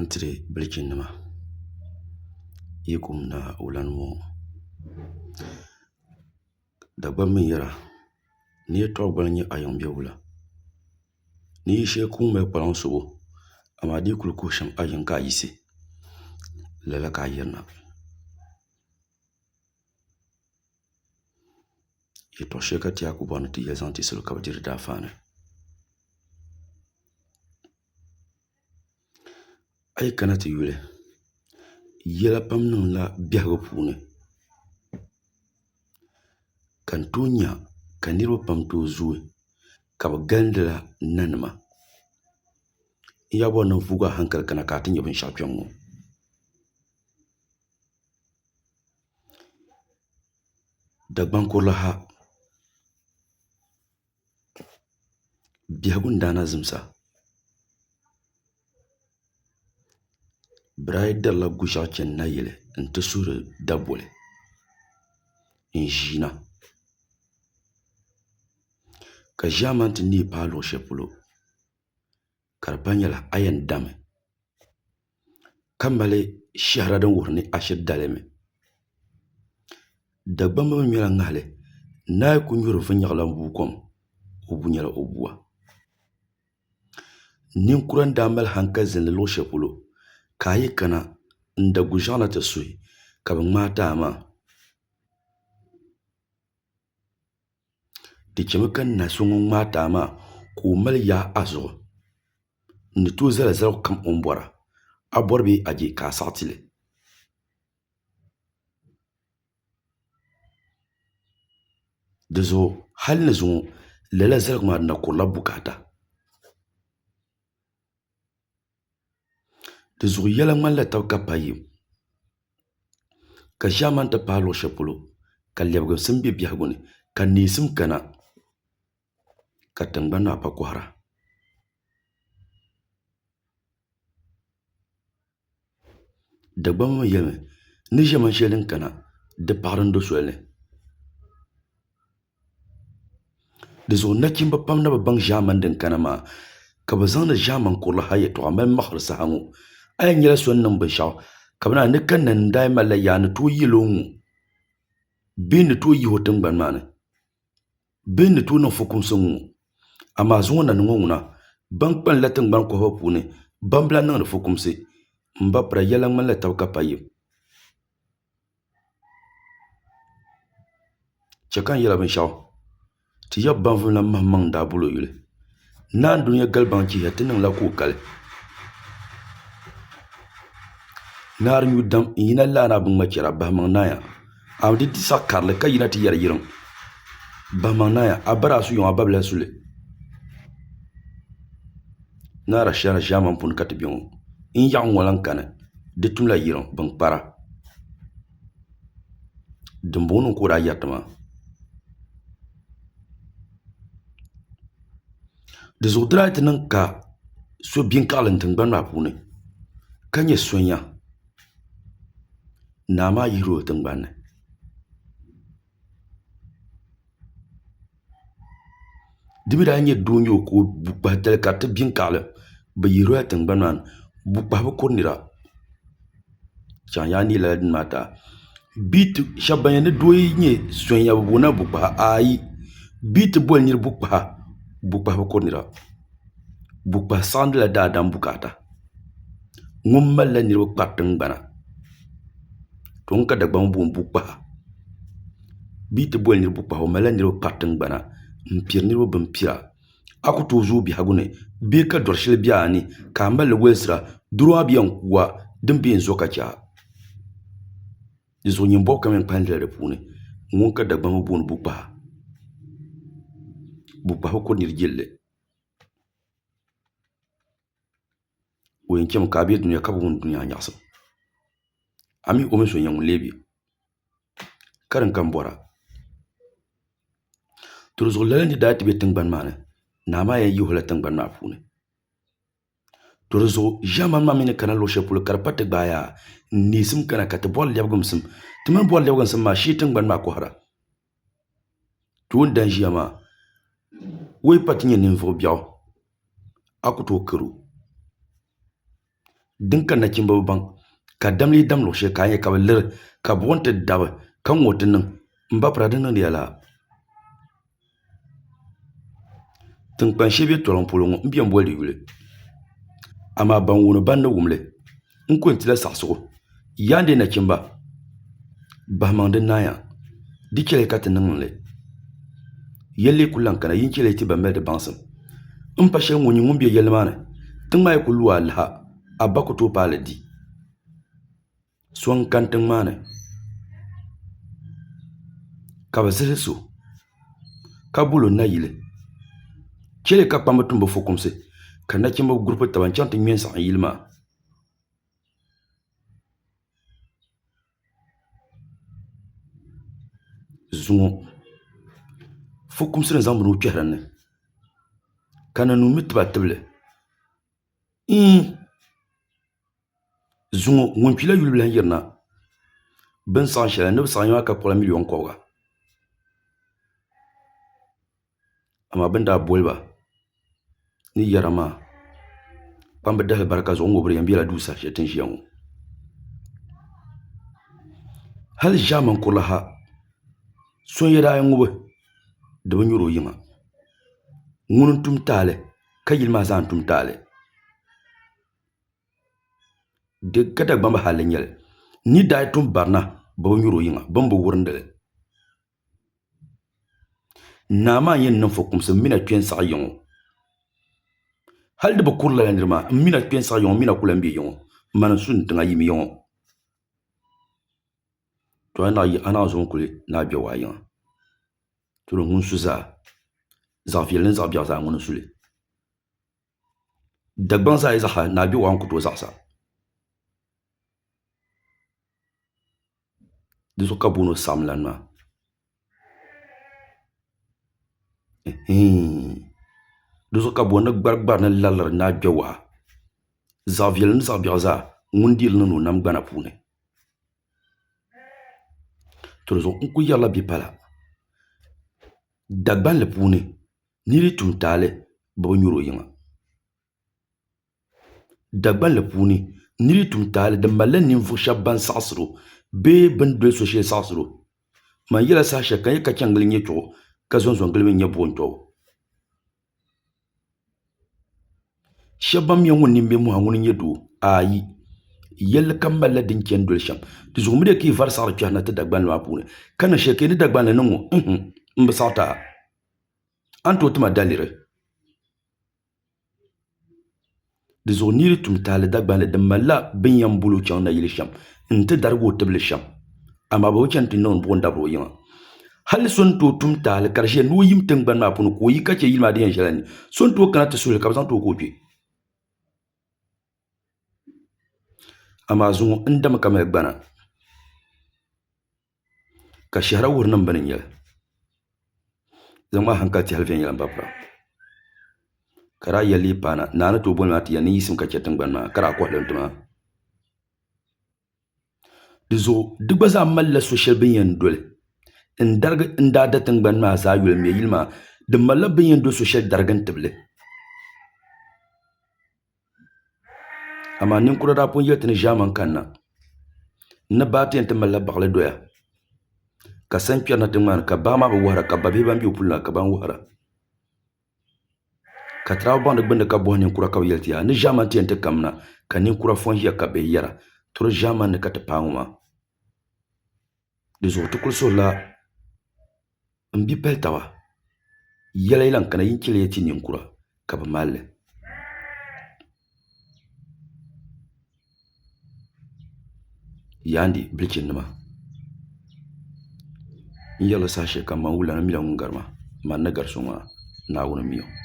n-tiri bilichinnima yi kum na o lana ŋɔ. Dagbamba mi yɛra ni yɛltɔɣa gbali n-nyɛ a yiŋ be wula. Ni yi shee kuŋ mali kpalaŋ subu amaa di yi kuli kuhi shɛm a yiŋ ka a yiɣisi lala ka a yirina. Yɛltɔɣa shɛli ka ti yaa ku bɔri ni ti yɛli zaŋ ti salo ka bi diri di daafaani. A yi kana ti yuli yɛla pam niŋla biɛhagu puuni ka n tooi nyɛ ka niraba pam tooi zooi ka bi galindila nanima n yaa bɔri ni n vuugi a hankali kana ka a ti nyɛ binshaɣu kpɛŋŋo Dagban kurili ha biɛhagu n daa na zimsa bi daa darila gushiɛɣu chɛni nayili n ti suhuri daboli n ʒiina ka ʒaamani ti neei paai luɣu shɛli polo ka di pa nyɛla a yɛn dami ka mali shɛhira din wuhuri ni a shiri dali mi. Dagbamba mi nyɛla ŋahali naa yi ku nyuri viɛnyɛla bua kom o bu nyɛla o bua. Ninkura n daa mali hankali zinli luɣu shɛli polo ka a yi kana n da guʒiɛɣu na ti suhi ka bi ŋmaai ti a maa. Di chɛmi ka na so ŋun ŋmaai ti a maa ka o mali yaa a zuɣu n ni tooi zali zaligu kam o ni bɔra a bɔri bee a je ka a saɣi ti li. Di zuɣu hali ni zuŋɔ lala zaligu maa di na kurila bukaata. Di zuɣu yɛla ŋmanila tabi ka pa yim ka ʒiɛmani ti paai luɣu shɛli polo ka lɛbiginsim bɛ biɛhagu ni ka neesim kana ka tingbani maa pa kɔhira. Dagbamba mi yɛlimi ni ʒiɛmani shɛli din kana di paɣiri n-do soli ni. Di zuɣu nachimba pam na bi baŋ ʒiɛmani din kana maa ka bɛ zaŋdi ʒiɛmani kurili ha yɛtɔɣa mali maɣisiri saha ŋɔ. A yɛn nyɛla so ni niŋ binshɛɣu ka bɛ naan ni ka nanim daa malila yaa ni tooi yɛl o ŋ-ŋɔ bee n-ni tooi yihi o tiŋgbani maa ni bee n-ni tooi niŋ fukumsi ŋ-ŋɔ. Amaa zuŋɔ nanim ŋɔ ŋuna bɛn kpalimla tiŋgbani kɔhibu puuni bɛn bi lahi niŋdi fukumsi. M ba pira yɛla ŋmanila tab ka pa yim. Chɛ ka n yɛla binshɛɣu ti yab banvum la mahimaŋ n-daa bol o yuli. Naa n-dunia galibaŋ chihiya ti niŋla ka o kali. Naari nyu dam n-yina laana a biŋŋmachɛra bahimaŋ naaya. A di di saɣ karili ka yina ti yɛri yiriŋ. Bahimaŋ naaya a bari a suyɔŋ a ba bi lahi su li. Naara shɛra ʒiɛmani puuni ka ti bɛ ŋɔ n yaɣi ŋɔ lahi kani di tumla yiriŋ bin kpara dinbɔŋɔ nim ka o daa yɛriti maa di zuɣu di daa ti niŋ ka so binkaɣali n tingbani maa puuni ka nyɛ sonya naa maa yihila o tingbanni Di mi daa nyɛ doo n-nyɛ o ka o bukpahi tali ka di ti bin kaɣili bɛ yihiri o la tiŋgbani maa ni bukpahi bi kuri nira chaŋ yaa neei lala dini maa taa shɛba ban yɛn ni doo yi nyɛ sonya bɛ booni la bukpaha aai bɛ yi ti boli niri bukpaha bukpahi bi kuri nira bukpahi saɣindila daadam bukaata ŋun malila niriba kpari tiŋgbana To n ka Dagbaŋ booni bukpaha bɛ yi ti boli niriba bukpaha o malila niriba kpari tingbana n piri niriba bin pira a ku tooi zooi biɛhagu ni bee ka dɔri shɛli bɛ a ni ka a malili wolisira doro maa bi yɛn kuwa din bi yɛn zo ka chɛ a di zuɣu nyin bɔbu kam yɛn kpahindila di puuni ŋun ka Dagbaŋ booni bukpaha bukpaha bi kuri niri jilli O yɛn chɛmi ka a bɛ dunia ka bi wum dunia nyaɣasim a mi o mini so n-nyɛ ŋun lee be ka din kam bɔra to di zuɣu lala ni daa ti be tiŋgbani maa ni naa maa yɛn yihi o la tiŋgbani maa puuni to di zuɣu ʒiɛmani maa mi ni kana luɣ shɛli polo ka di pa ti gbaai yaa n-neesim kana ka ti bɔri lɛbigimsim ti mi ni bɔri lɛbigimsim maa shee tiŋgbani maa kɔhira toon dan ʒiya maa o yi pa ti nyɛ ninvuɣ biɛɣu a ku tooi kari o. Din ka nachimba bi baŋ, ka damli yi dam luɣ shɛli ka a nya ka bɛ liri, ka buɣim ti dabi, ka ŋ-ŋɔ ti niŋ. M ba pira, di niŋdi ya laa? Tiŋkpan shɛli be tɔriŋ polo ŋɔ, m bi yɛn boli di yuli. Amaa ban wuni ban ni wum li, n ku yɛn tila saɣisigu. Yaandee nachimba, bahimaŋ di naaya, di chɛliya ka ti niŋ li. Yɛlli ku lan kana, yin chɛliya ti ba mali di baŋsim. M pa shɛli ŋɔ nyɛ ŋun be yɛlli maa ni, tiŋ maa yi ku lu a liha, a ba ku tooi paai li di. So n-kani tiŋ maa ni ka bɛ zihi so ka bol o nayili. Chɛliya ka kpamba tum bɛ fukumsi ka nachimba gurupi taba n-chaŋ ti ŋme n-saɣim yili maa. Zuŋɔ fukumsi ni zaŋ bɛ nuu kpɛhi dinni ka nanima mi ti ba tibili iin zuŋɔ ŋun kpila yuli bi lahi yirina bɛ ni saɣim shɛli ni bɛ saɣim ya maa ka kpuɣila miliɔn kɔbiga Amaa bɛ ni daa boli ba ni yɛra maa, kpamba dahali barika zuɣu ŋ-ŋɔ bɛ di yɛn bela duu saha shɛli ti ni ʒiya ŋɔ. Hali ʒiɛmani kurili ha, so n-yɛn daa ŋubi di bi nyuri o yiŋa. Ŋuni n-tum taali ka yili maa zaa n-tum taali. Di ka Dagbamba halli n-nyɛ li. Ni daa yi tum barina bɛ bi nyuri o yiŋa, bɛ ni bi wurindi li. Naa maa n-yɛn niŋ fukumsi m mi na kpe n-saɣi ya ŋɔ. Hali di bi kuri lala niri maa, m mi na kpe n-saɣi ya ŋɔ, m mi na ku lan be ya ŋɔ. Mani n-su n tiŋa yim ya ŋɔ. To a naɣ zo n-kuli Naa Gbɛwaa yiŋa. To di ŋun su zaa, zaɣ viɛlli ni zaɣ biɛɣu zaa ŋuni n-su li. Dagbaŋ zaa yi zaɣisa, Naa Gbɛwaa n-ku tooi zaɣisa. Di zuɣu ka booni o saɣim lan maa. Di zuɣu ka booni ni gbarigbari ni lari lari naa Gbɛwaa. Zaɣ viɛlli ni zaɣ biɛɣu zaa ŋun deeri niŋdi o nam gbana puuni. To di zuɣu n ku yɛrila bɛ pala Dagbanli puuni nira yi tum taali bɛ bi nyuri o yiŋa. Dagbanli puuni nir yi tum taali di malila ninvuɣ shɛb ban saɣisir o bee bɛ ni doli so shɛli saɣisir o. Man yɛla saha shɛli ka n yi ka chaŋ gili n-nyɛ chuɣu ka zɔnzo n-gili mi n-nyɛ buɣim tɔbu. Shɛb ban mi ŋun nini be mɔha ŋuni n-nyɛ doo? Aai! Yɛlli kam malila din chani doli shɛm. Di zuɣu mi dee ka yi vari saɣiri kpɛhiri na ti Dagbanli maa puuni ka niŋ shɛli ka yi ni Dagbanli niŋ ŋɔ, n-hu, m bi saɣi ti a. A ni tooi ti ma daliri? Di zuɣu niri tum taali Dagbanli din malila bɛ ni yɛn boli o chaŋ nayili shɛm nti darigi o tibili shɛm, amaa bɛ bi chani ti niŋdi buɣim dabiri o yiŋa. Hali so ni tooi tum taali ka di ʒiya ni o yim tiŋgbani maa puuni ka o yi ka chɛ yili maa di yɛn ʒɛla ni, so ni tooi kana ti suhili ka bɛ zaŋ ti o ka o kpe. Amaa zuŋɔ n dami ka mali gbana. Ka shɛhira wuhiri ni m bini n-nyɛ li. Zaŋ maa hankali tɛhili viɛnyɛliŋga pam ka daa yɛli leei paana naa ni tooi boli ma ti yɛli ni n yiɣisim ka chɛ tiŋgbani maa ka daa kɔhi li n-ti ma. Di zuɣu di gba zaa malila so shɛli bɛ ni yɛn doli n-darigi n daa da tiŋgbani maa zaa yoli m-me yili maa. Di malila bɛ ni yɛn doli so shɛli darigi n-tibi li. Amaa ninkura daa pun yɛli ti ni ʒiɛmani kanna n ni baai ti yɛn ti malila baɣili doya ka sa n-kpɛrina tiŋ maa ni ka baa maa bi wɔhira ka babihi ban be o puli la ka ban wɔhira. Ka ti daa bi baŋ di gbunni ka bɔhi ninkura ka bɛ yɛli ti yaa ni ʒiɛmani ti yɛn ti kamina ka ninkura fo n-ʒiya ka bihi yɛra turi ʒiɛmani ni ka ti paai ŋɔ maa. Di zuɣu ti kuli suhurila n bi pali taba yɛla yi lahi kana yin chɛliya ti ninkura ka bi malli yaandi bilichin nima n yɛrila saha shɛli kam man wulana mila ŋun gari ma man ni gari so maa naawuni n mi o.